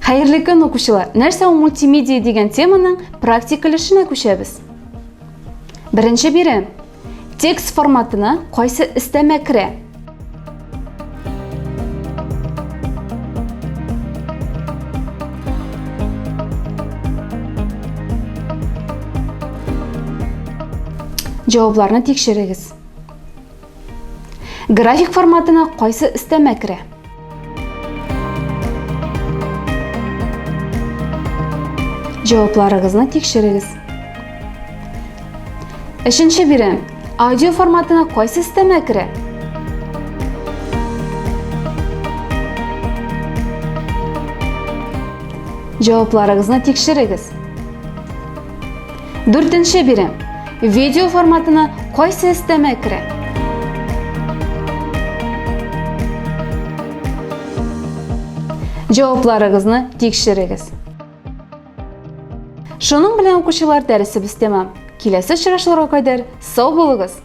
Хәерле көн, укучылар! Нәрсә ул мультимедиа дигән теманың практик өлешенә күчәбез. Беренче бирем. Текст форматына кайсы өстәмә керә? Җавапларны тикшерегез. График форматына кайсы өстәмә керә? Җавапларыгызны тикшерегез. Өченче бирем. Аудио форматына кайсы өстәмә керә? Җавапларыгызны тикшерегез. Дүртенче бирем. Видео форматына кайсы өстәмә керә? Җавапларыгызны тикшерегез. Шуның белән укучылар дәресебез тәмам. Киләсе очрашуларга кадәр сау булыгыз!